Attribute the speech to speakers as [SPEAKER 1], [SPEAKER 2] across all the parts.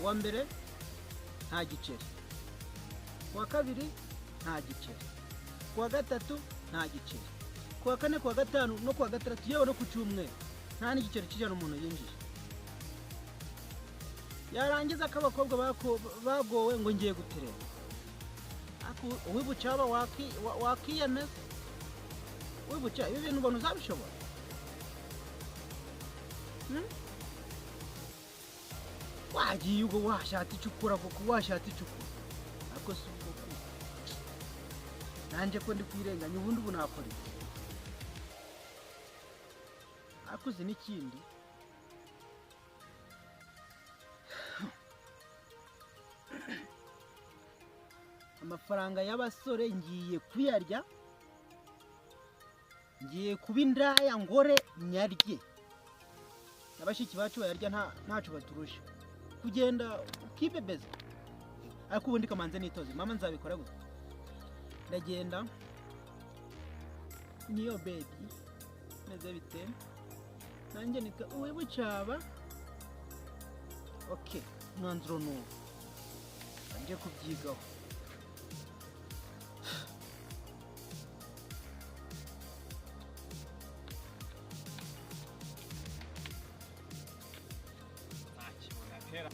[SPEAKER 1] Kuwa mbere nta giceri, kuwa kabiri nta giceri, kuwa gatatu nta giceri, kuwa kane, kuwa gatanu no kuwa gatandatu, yewe no ku cyumweru nta n'igiceri cy'ijana umuntu yinjije. Yarangiza ko abakobwa bagowe ngo ngiye guterera. Ariko uwibucyaba wakiyemeza, wibucya ibi bintu ubona uzabishobora? Hmm? Wagiye ubwo washatse icyo ukora koko, washatse icyo ukora. Ariko si ubwo ko nanjye ko ndi kwirenganya, ubundi ubu nakora iki? Ariko uzi n'ikindi, amafaranga y'abasore ngiye kuyarya, ngiye kuba indaya ngore nyarye. Na bashiki bacu bayarya ntaco baturusha, kugenda ukibebeza. Ariko ubundi kamanze nitoze, mama nzabikora gute? Ndagenda niyo baby meze bite, nanjye nitwa Uwibucaba. Okay, umwanzuro ni uwo, nje kubyigaho.
[SPEAKER 2] Ntakibona ntera.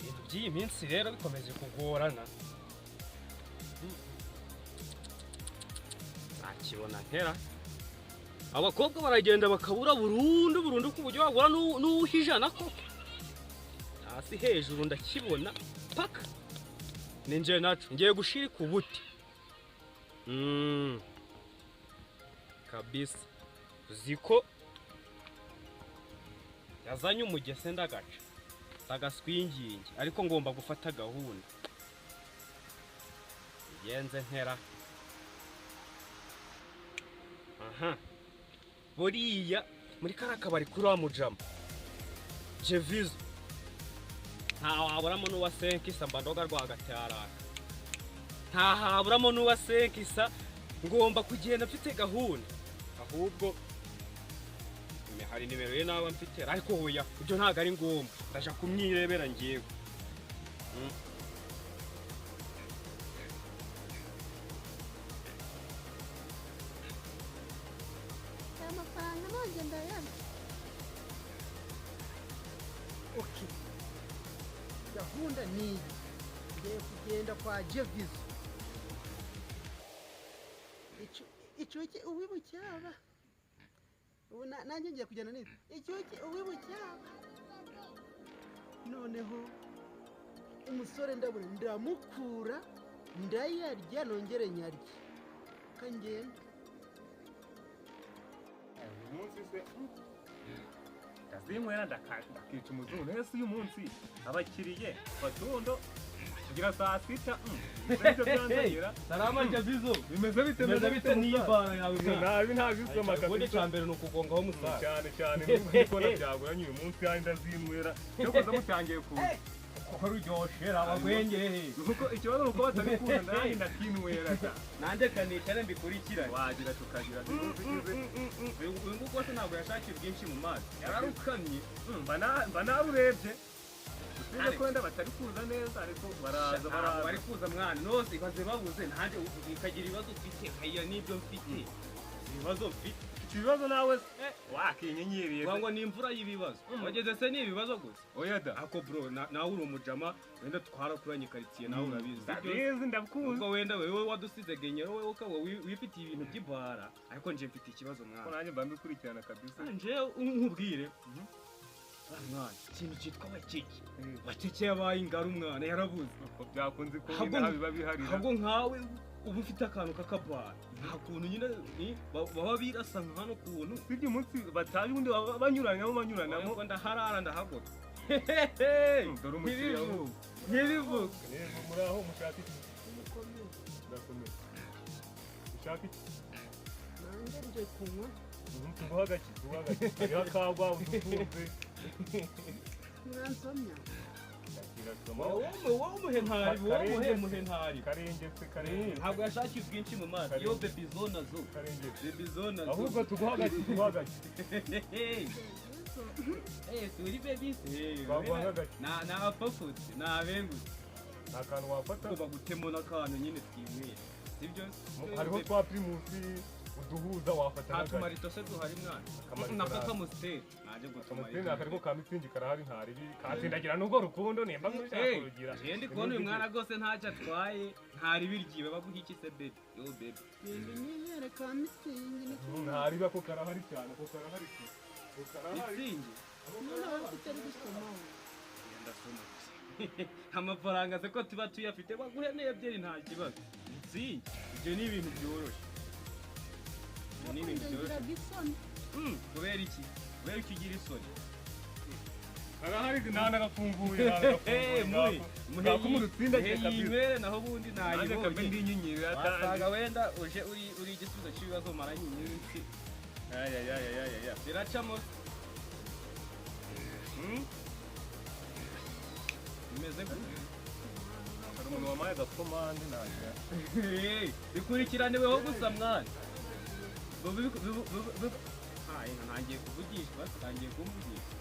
[SPEAKER 2] Ibintu by'iyi minsi rero bikomeje kugorana, ntakibona ntera. Abakobwa baragenda bakabura burundu burundu, ku buryo wabura n'uwuha ijana koko. Hasi hejuru ndakibona paka ninjye naco ngiye gushirika ubuti. Kabisa ziko yazanye umugese ndagaca ndagaswinginge, ariko ngomba gufata gahunda igenze ntera. Aha buriya muri kariya kabari kuri wa mujama Jevizo ntawaburamo n'uwa senkisa, mba ndoga rwagatyaraka, ntahaburamo n'uwa senkisa. Ngomba kugenda mfite gahunda, ahubwo hari nimero ye naba mfite, ariko hoya ibyo ntabwo ari ngombwa, ndaja kumwirebera ngewe.
[SPEAKER 3] Aya mafaranga nanjye ndayarya.
[SPEAKER 1] Okay, gahunda ni iyi, ngiye kugenda kwa Jevizo. Icuki uwibucyaba, ubu nanjye ngiye kugenda neza icuki uwibucyaba. Noneho umusore ndabona ndamukura, ndayarya nongere nyarye kangenda.
[SPEAKER 4] Uyu munsi se ndazinywera ndakica umuzungu. Ese uyu munsi abakiriye batundo kugira saa sita ibyo byanzanira.
[SPEAKER 2] Salama Javizo.
[SPEAKER 4] Bimeze bite?
[SPEAKER 2] Bimeze bite n'iyi bara yawe mwana?
[SPEAKER 4] Nabi ntabisoma
[SPEAKER 2] Ubundi
[SPEAKER 4] kabisa.
[SPEAKER 2] icya mbere ni ukugongaho umusaza.
[SPEAKER 4] Cyane cyane nubwo ndikubona byagoranye uyu munsi kandi ndazinywera cyo kuza mutangiye kuza.
[SPEAKER 2] Kuko ruryoshera abagwengeye.
[SPEAKER 4] Nuko ikibazo nuko batabikunda, nanjye ndakinywera da.
[SPEAKER 2] Nanjye kanicare mbikurikirane.
[SPEAKER 4] Wagira tukagira umunsi ugize.
[SPEAKER 2] Uyu nguyu rwose ntabwo yashakiye byinshi mu mazi, yararukamye.
[SPEAKER 4] Mba narurebye usibye ko wenda batari kuza neza, ariko baraza.
[SPEAKER 2] Ntabwo
[SPEAKER 4] Baraza.
[SPEAKER 2] bari kuza mwana nose ibaze babuze nanjye ukagira ibibazo ufite nkagira n'ibyo mfite, ibibazo mfite.
[SPEAKER 4] Ufite ibibazo nawe se wakinyenyeriye
[SPEAKER 2] Uvuga ngo ni imvura y'ibibazo wageze se, ni ibibazo gusa.
[SPEAKER 4] Oya da.
[SPEAKER 2] Ako bro, nawe uri umujama, wenda twarakuranye karitsiye, nawe urabizi sibyo?
[SPEAKER 4] Ndabizi, ndakuzi.
[SPEAKER 2] Ubwo wenda wewe wadusize genyero, wewe ukaba wifitiye ibintu by'ibara, ariko nje mfite ikibazo
[SPEAKER 4] Ko
[SPEAKER 2] mwana.
[SPEAKER 4] nanjye mba mbikurikirana kabisa.
[SPEAKER 2] Nje nkubwire mwana, ikintu cyitwa bakeke, bakeke yabaye ingara, umwana yarabuze.
[SPEAKER 4] Uko byakunze ko
[SPEAKER 2] Ahubwo-
[SPEAKER 4] inaha biba biharira.
[SPEAKER 2] Ahubwo nkawe uba ufite akantu k'akabara, nta kuntu nyine baba birasa nka hano kuntu.
[SPEAKER 4] Sibye umunsi bataje ubundi baba banyuranamo banyuranamo.
[SPEAKER 2] Ubwo ndaharara ndahagota.
[SPEAKER 4] Dore umukiriya.
[SPEAKER 2] Ntibivuge ntibivuge.
[SPEAKER 4] Yego, muri aho mushaka iki? Ndakomeye. Ushaka iki?
[SPEAKER 1] Nanjye nje kunywa.
[SPEAKER 4] Tuguha agaki, tuguha agaki. Hariho akagwa udukunze.
[SPEAKER 1] Mwansomya.
[SPEAKER 4] Ndakira. Ndasoma.
[SPEAKER 2] Wowe muhe ntari, wowe muhe ntari.
[SPEAKER 4] Karengetse, karengetse.
[SPEAKER 2] Ntabwo yashakiye ubwinshi mu mazi. Yo baby zona zo.
[SPEAKER 4] Karengetse.
[SPEAKER 2] Baby zona zo.
[SPEAKER 4] Ahubwo tuguha agaki, tuguha agaki.
[SPEAKER 2] Eh, si uri baby se.
[SPEAKER 4] Baguha agaki.
[SPEAKER 2] Na napaputse, nabengutse.
[SPEAKER 4] Nta kantu wafata.
[SPEAKER 2] Ko bagutemo n'akantu nyine twinywera. Sibyo?
[SPEAKER 4] Hariho twa primusi uduhuza wafata
[SPEAKER 2] Nta
[SPEAKER 4] n'agaki.
[SPEAKER 2] tumarito se duhari mwana.
[SPEAKER 4] Akamarito
[SPEAKER 2] Nako
[SPEAKER 4] nta-
[SPEAKER 2] kamusiteri. Naje ngo
[SPEAKER 4] Akamusiteri ni akariko ka mitsingi karahari ntaribi. Katsindagira n'ubwo rukundo nimba mushaka kurugira.
[SPEAKER 2] Hey, ndi kubona uyu mwana rwose ntacyo atwaye, ntari biryiwe baguha iki se baby? Yo baby.
[SPEAKER 3] Genda unyibere ka mitsingi niko.
[SPEAKER 4] Ntaribi ako karahari cyane, ako karahari. Ako karahari.
[SPEAKER 2] Mitsingi.
[SPEAKER 3] Noneho utari gusomaho.
[SPEAKER 2] Ndasoma gusa. Amafaranga se ko tuba tuyafite baguhe n'ebyiri nta kibazo. Mitsingi. Ibyo ni ibintu byoroshye. Ibyo ni ibintu byoroshye.
[SPEAKER 3] Ngiraga isoni.
[SPEAKER 2] Kubera iki? Kubera iki ugira isoni?
[SPEAKER 4] Karahari ntanagafunguye, ntanagafunguye. Muhe
[SPEAKER 2] yinywere naho ubundi nayibonye.
[SPEAKER 4] Ndinyinyirira
[SPEAKER 2] Wasanga wenda uje uri igisubizo cy'ibibazo maranye iminsi.
[SPEAKER 4] Ayayayayaya.
[SPEAKER 2] Biracamo. Bimeze gute?
[SPEAKER 4] Hari umuntu wamaye agakomande nanjye.
[SPEAKER 2] Bikurikiraniweho gusa mwana. Ntangiye kuvugishwa, ntangiye kumvugisha.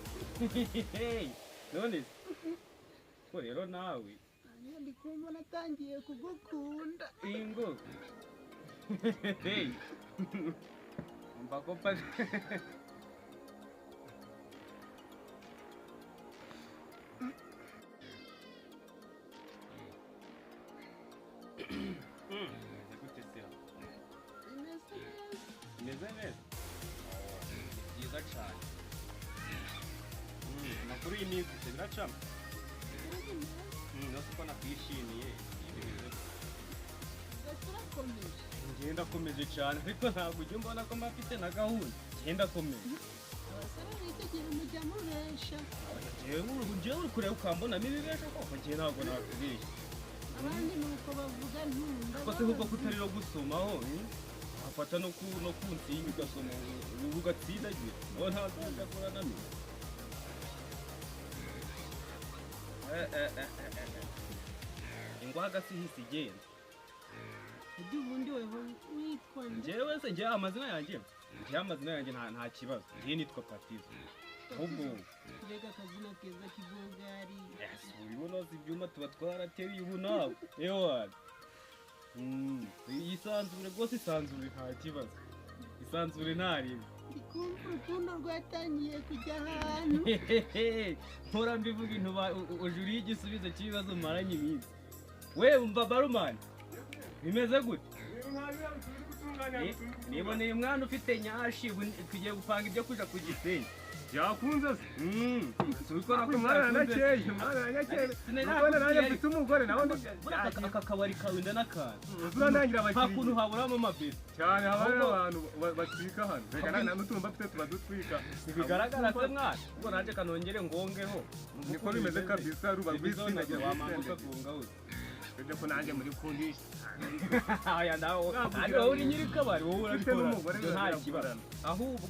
[SPEAKER 2] None ko rero nawe
[SPEAKER 3] ndi kumva natangiye kugukunda.
[SPEAKER 2] Ingo. Umva ko pa Imeze neza. Ni byiza cyane. Amakuru y'iminsi se biracamo. Nose ko nakwishimiye ibi bimeze. Ngenda akomeje cyane ariko ntabwo ujya umbona ko mba mfite na gahunda. Ngenda akomeje.
[SPEAKER 3] Abasore b'iki mujya mubesha.
[SPEAKER 2] Njyewe uri kureba ukambonamo ibibesha koko njyewe ntabwo nakubeshya.
[SPEAKER 3] Abandi ni uko bavuga ntumva.
[SPEAKER 2] Ko se ahubwo ko utari no gusomaho, wafata no ku nsinga ugasoma ugatsindagira. Ubu ntabwo ndakora na mwe. Ingwaga si hisi igenda.
[SPEAKER 3] Ubundi weho witwa nde?
[SPEAKER 2] Njyewe se njyewe amazina yanjye. Njyewe amazina yanjye nta kibazo. Njyewe nitwa Patizo. Ahubwo
[SPEAKER 3] mbega akazina keza k'ibogari.
[SPEAKER 2] Yes, ubibona si ibyuma tuba twarateruye ubu nawe. Ewa. Isanzure rwose, isanzure nta kibazo. Isanzure nta rimwe.
[SPEAKER 3] Ndikumva urukundo rwatangiye kujya ahantu.
[SPEAKER 2] Mpora mbivuga intuba ujuriye igisubizo cy'ibibazo maranye iminsi. We umva barumani. Bimeze gute? Niboneye umwana ufite nyashi tugiye gupanga ibyo kuja ku Gisenyi.
[SPEAKER 4] Yakunze se?
[SPEAKER 2] Subikora
[SPEAKER 4] ko mwana nakeye, mwana nakeye. Nubona nanjye mfite umugore nawe
[SPEAKER 2] aka kabari kawe ndanakana.
[SPEAKER 4] Uzurandangira abakiriya.
[SPEAKER 2] Nta kuntu haburamo amabebe.
[SPEAKER 4] Cyane haba abantu batwika hano. Reka na n'utumba mfite tuba dutwika.
[SPEAKER 2] Bigaragara se mwana. Ubwo naje kanongere ngongeho.
[SPEAKER 4] Niko bimeze kabisa ruba rw'isi nagiye
[SPEAKER 2] wamanguka gonga we.
[SPEAKER 4] Ibyo ko nanjye muri kundisha.
[SPEAKER 2] Aya nawe wowe uri nyiri kabari wowe urabikora. Nta kibazo. Ahubwo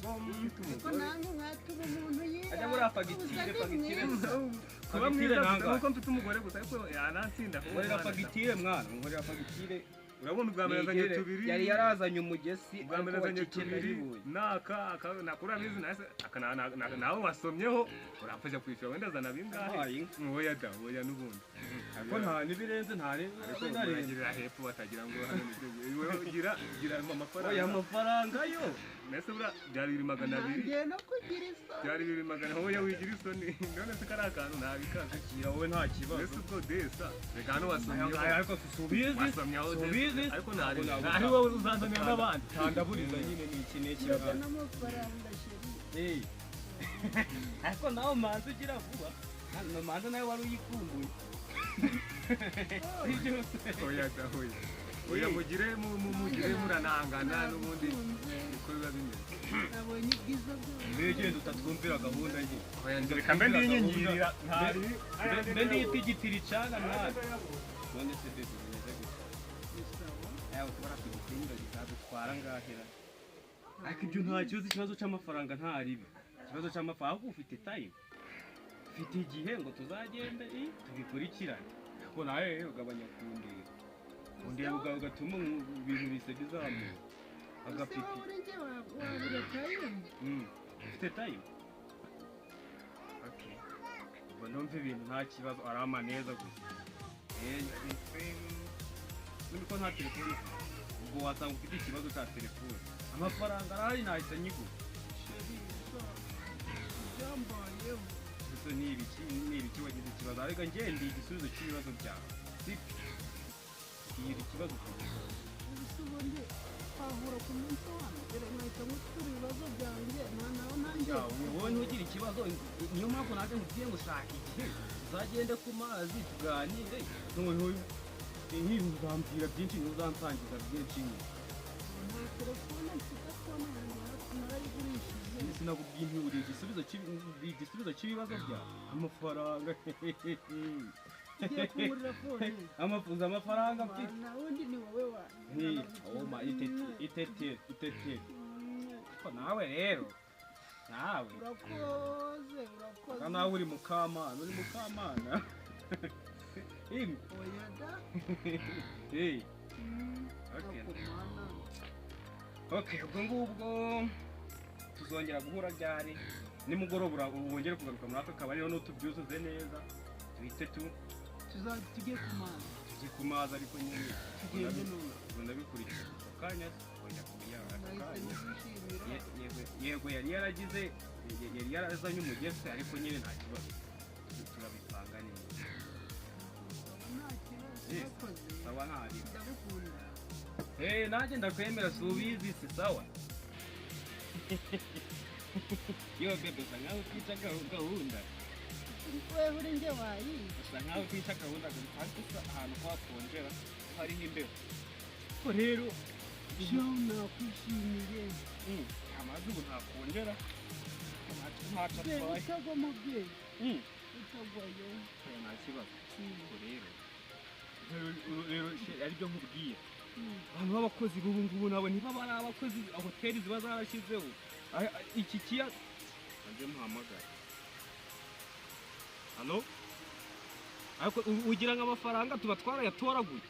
[SPEAKER 3] ko nange mwatuma umuntu yira.
[SPEAKER 2] Ajya muri fagitire.
[SPEAKER 4] Kuba mwiza nuko mfite umugore gusa ariko yanansinda.
[SPEAKER 2] Nkorera fagitire mwana, nkorera fagitire.
[SPEAKER 4] Urabona ubwa mbere azanye tubiri.
[SPEAKER 2] Yari yarazanye umugesi
[SPEAKER 4] ubwa mbere azanye tubiri. Naka nakura bizi nase nawe wasomyeho urapfasha kwishyura wenda azana bingahe. Oya da, oya n'ubundi.
[SPEAKER 2] Ko nta nibirenze nta
[SPEAKER 4] ariko muragirira hepfo batagira ngo hano gira gira amafaranga.
[SPEAKER 2] Oya amafaranga yo.
[SPEAKER 4] Nese bura byari 200.
[SPEAKER 3] Ngiye no kugira isoni.
[SPEAKER 4] Byari 200 oya wigira isoni. None se kari akantu ntabikaze.
[SPEAKER 2] Akira wowe nta kibazo.
[SPEAKER 4] Nese ubwo desa. Reka hano wasomyeho.
[SPEAKER 2] Ariko subizi.
[SPEAKER 4] Wasomyeho
[SPEAKER 2] subizi.
[SPEAKER 4] Ariko ntari. Ari wowe uzanzanira n'abandi.
[SPEAKER 2] Tandaburiza nyine ni iki n'iki.
[SPEAKER 3] N'amafaranga sheri.
[SPEAKER 2] Ariko nawe manza ugira vuba. Manza nawe wari uyikumbuye.
[SPEAKER 4] Oya da oya. Oya mugire mugire muranangana n'ubundi niko biba bimeze.
[SPEAKER 3] Nabonye ubwiza bwawe.
[SPEAKER 2] Mbega utatwumvira gahunda ye.
[SPEAKER 4] Oya reka mbe ndinyingirira ntari.
[SPEAKER 2] Mbe nditigitira icana mwana. None se bebe bimeze gute? Ayawe tubara ku Gisenyi bagizadutwara ngahera. Ariko ibyo nta kibazo, ikibazo cy'amafaranga ntaribi. Ikibazo cy'amafaranga ahubwo ufite time. Mfite igihe ngo tuzagende tubikurikirane. Ko nawe ugabanya kundeba. Kundeba ugatuma ibintu bise bizamuka. Agapiti.
[SPEAKER 3] Wabura time.
[SPEAKER 2] Ufite time? Okay. Ubwo ndumva ibintu nta kibazo ari amaneza gusa. Niko nta telefone. Ubwo wasanga ufite ikibazo cya telefone. Amafaranga arahari nahita nyigura.
[SPEAKER 3] Byambayeho.
[SPEAKER 2] Gusa ni ibiki wagize ikibazo ariko njye ndi igisubizo cy'ibibazo byawe. Sibyo? Mbwira ikibazo ufite.
[SPEAKER 3] Ubuse ubundi twahura ku munsi wa mbere nkahita ngutura ibibazo byanjye nta nawe ntangiye.
[SPEAKER 2] Wowe ntugire ikibazo, niyo mpamvu naje nkubwiye ngo shaka igihe tuzagende ku mazi tuganire, noneho uzambwira byinshi, ntuzansangiza byinshi nyine.
[SPEAKER 3] Nta telefone mfite, phone yanjye narayigurishije.
[SPEAKER 2] Sinakubwiye nti uri igisubizo cy'ibibazo byawe. Amafaranga.
[SPEAKER 3] Ugiye kungurira phone?
[SPEAKER 2] Amafuza amafaranga mfite.
[SPEAKER 3] Na wundi ni wowe wa.
[SPEAKER 2] Oma iteteri iteteri. Ko nawe rero. Nawe.
[SPEAKER 3] Urakoze urakoze.
[SPEAKER 2] Nawe uri mukamana, uri mukamana.
[SPEAKER 3] Oya da.
[SPEAKER 2] Hey. Okay. Okay, ubwo ngubwo tuzongera guhura ryari? Nimugoroba wongere kugaruka muri aka kabari noneho tubyuzuze neza. Tuhite
[SPEAKER 1] tugiye ku mazi.
[SPEAKER 2] Tugiye ku mazi ariko nyine
[SPEAKER 1] tugende none.
[SPEAKER 2] Ubwo ndabikurikira. Akanya wenda kubiyanga akanya. Yego yari yaragize yari yarazanye umugese ariko nyine nta kibazo. Turabipanga neza.
[SPEAKER 3] Nta kibazo.
[SPEAKER 2] Sawa ntari.
[SPEAKER 3] Ndagukunda.
[SPEAKER 2] Nanjye ndakwemera si ubizi si sawa. Yewe bebe usa nkaho utwica gahunda.
[SPEAKER 3] Wewe uri njye wayi.
[SPEAKER 2] Usa nkaho utwica gahunda ariko usa ahantu kwakonjera hariho imbeho. Ko rero
[SPEAKER 3] jo nakwishimiye.
[SPEAKER 2] Amazi ubu ntakonjera. Ntaco atwaye.
[SPEAKER 3] Utagwa mubyeyi. Utagwayo.
[SPEAKER 2] Nta kibazo. Ko rero rero aribyo nkubwiye. Abantu b'abakozi b'ubu ngubu nabo ntibaba ari abakozi hoteli ziba zarashyizeho. Iki kiya nje muhamagara. Halo? Ariko ugira ngo amafaranga tuba twarayatoraguye.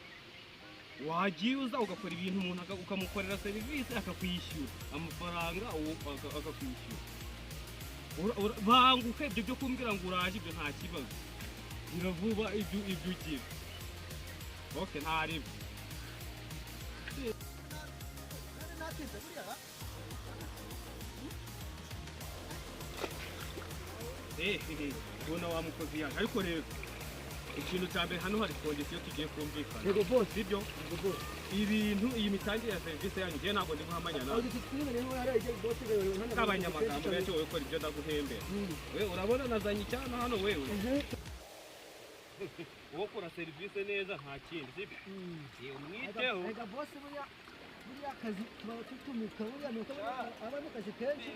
[SPEAKER 2] Wagiye uza ugakora ibintu umuntu ukamukorera serivisi akakwishyura amafaranga akakwishyura. Banguka ibyo byo kumbwira ngo uraje ibyo nta kibazo. Gira vuba ibyo ugira. Okay, ntaribo. Ubona wa mukozi yaje ariko rero ikintu cya mbere hano hari kondisiyo tugiye kumvikana.
[SPEAKER 1] Yego boss.
[SPEAKER 2] Sibyo?
[SPEAKER 1] Yego boss.
[SPEAKER 2] Ibintu iyi mitangire ya serivisi yanyu ngiye ntabwo ndi guhamanya nawe. Abanyamagambo benshi wowe ukora ibyo ndaguhembera. We urabona nazanye icyana hano wewe. Wowe ukora serivisi neza nta kindi sibyo? Umwiteho.
[SPEAKER 1] Rega boss buriya akazi tuba tutumika buriya nuko aba mu kazi kenshi.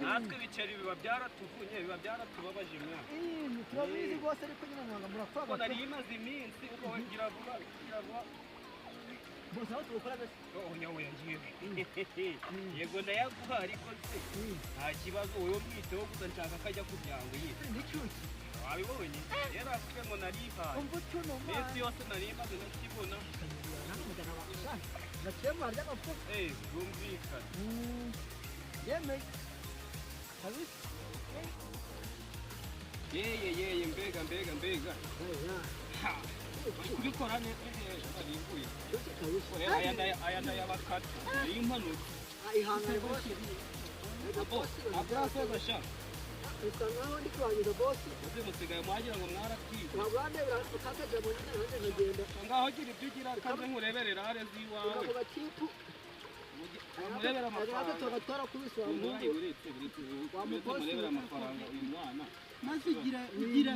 [SPEAKER 2] Natwe ibiceri biba byaratuvunye biba byaratubabaje mwana.
[SPEAKER 1] Turabizi rwose ariko nyine mwanga murakora.
[SPEAKER 2] Ko nari imaze iminsi uko gira vuba gira vuba.
[SPEAKER 1] Bose aho tubukora gose.
[SPEAKER 2] Oya oya ngiye. Yego ndayaguha ariko se nta kibazo wowe mwiteho gusa nshaka kajya kubyango yiye.
[SPEAKER 1] N'icyuki.
[SPEAKER 2] Wabibonye? Yari afite ngo narihaye.
[SPEAKER 1] Umva utuno mwana.
[SPEAKER 2] Iminsi yose nari maze ntakibona. Byumvikana.
[SPEAKER 1] Yemeye. Kabisa.
[SPEAKER 2] Yeye yeye mbega mbega mbega. Kubikora neza arimbuye. Aya ndayabakata. Ni impanuka.
[SPEAKER 1] Ihangane bose.
[SPEAKER 2] Abrasoza sha.
[SPEAKER 1] Bisa nkaho ndi kurangiza boss.
[SPEAKER 2] Uzi musigaye mwagira ngo mwaratwize.
[SPEAKER 1] Wabandebera ukakaja mu nyine nanjye nkagenda.
[SPEAKER 2] Ngaho gira ibyo ugira kandi nkureberera are ziwawe.
[SPEAKER 1] Ako gatipu.
[SPEAKER 2] Murebera amafaranga.
[SPEAKER 1] Tugatwara kubiswa.
[SPEAKER 2] Uretse murebera amafaranga uyu mwana.
[SPEAKER 3] Maze ugira keya.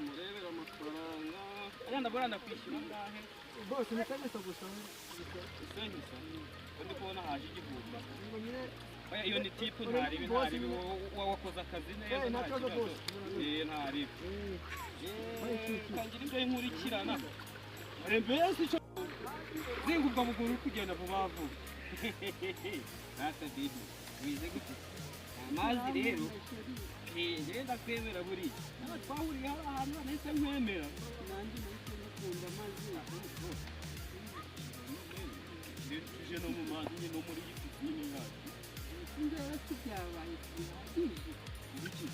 [SPEAKER 2] Murebera amafaranga. Aya ndabona ndakwishyura ngahe?
[SPEAKER 1] Boss ni kanisa gusa.
[SPEAKER 2] Isenyusa. Ndi kubona haje igihumbi. Iyo ni tipu ntaribi ntaribi wakoze akazi neza nta kibazo. Ntaribi. Kangira ibyo nkurikirana. Mbese icyo zinga ubwo buguru uri kugenda vuba vuba. Nata bibi wize gute? Amazi rero njyewe ndakwemera buriya nawe twahuriye hari ahantu nahise nkwemera.
[SPEAKER 3] Nanjye nahise ngukunda mazi.
[SPEAKER 2] Tuje no mu mazi nyine no muri iyi pisine yacu.
[SPEAKER 3] Ngewe byabaye bihagije.
[SPEAKER 2] Ibiki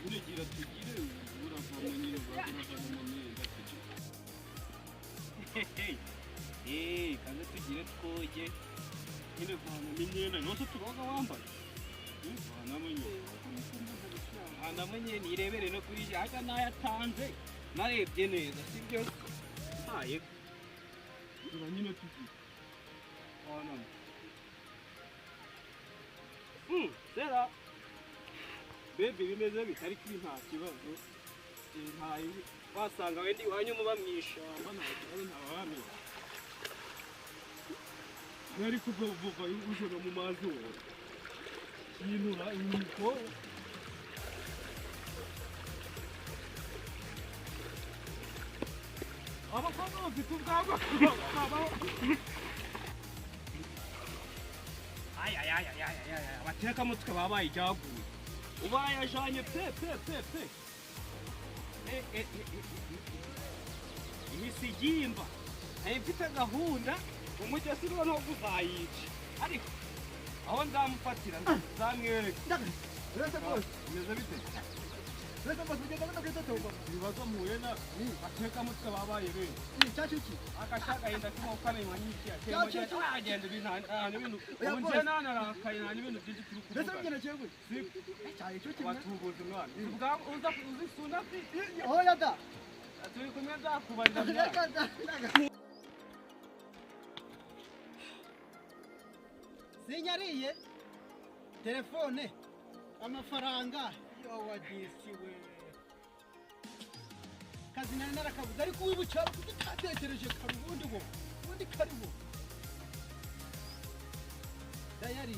[SPEAKER 2] uregira tugire uravamo nyine uravamo mu myenda tugire. Kaze tugire twoge nyine vanamo imyenda yose tubaga wambaye. Vanamo nyine. Vanamo nyine nirebere no kuri jaka nayatanze narebye neza sibyo? Ntaye. Tura nyine tugire. Vanamo. Sera. Bebe bimeze bitari kuri nta kibazo. Ntaye wasanga wenda iwanyu muba mwishamba nta kibazo ntabamira. Nari kuva ujora mu mazi wowe. Yinura imiko. Abakobwa bafite ubwabo babaho. Ay ay ay ay ay ay abateka mutwe babaye ijyaguye. Ubayajanye pe pe pe pe. Imisigimba. Mfite gahunda umugezi noneho uzayica ariko aho nzamufatira nzamwereka.
[SPEAKER 1] Uretse rwose
[SPEAKER 2] bimeze bite?
[SPEAKER 1] Uretse rwose ugenda ubona ko itatomba.
[SPEAKER 2] Ibibazo mpuye na atekamutwe babaye benshi.
[SPEAKER 1] Cyacu iki?
[SPEAKER 2] Akashagahinda k'uko kamenywa n'iki
[SPEAKER 1] Cyacu iki?
[SPEAKER 2] agenda ibintu ibintu
[SPEAKER 1] Oya,
[SPEAKER 2] ubu
[SPEAKER 1] boss.
[SPEAKER 2] njye nanarakaye nta n'ibintu byinshi turi
[SPEAKER 1] Mbese
[SPEAKER 2] kuvuga.
[SPEAKER 1] bigenda kiye gute? Cyaye cyo kimwe.
[SPEAKER 2] Watubuze umwana uza uzisuna si
[SPEAKER 1] Oya da.
[SPEAKER 2] turi kumwe nzakubarira mwana.
[SPEAKER 1] Reka da. Sinyariye telefone amafaranga yowa disi we kazi nari narakabuze ariko wibucyaro kuko utatekereje kare ubundi wo ubundi kariho dayari.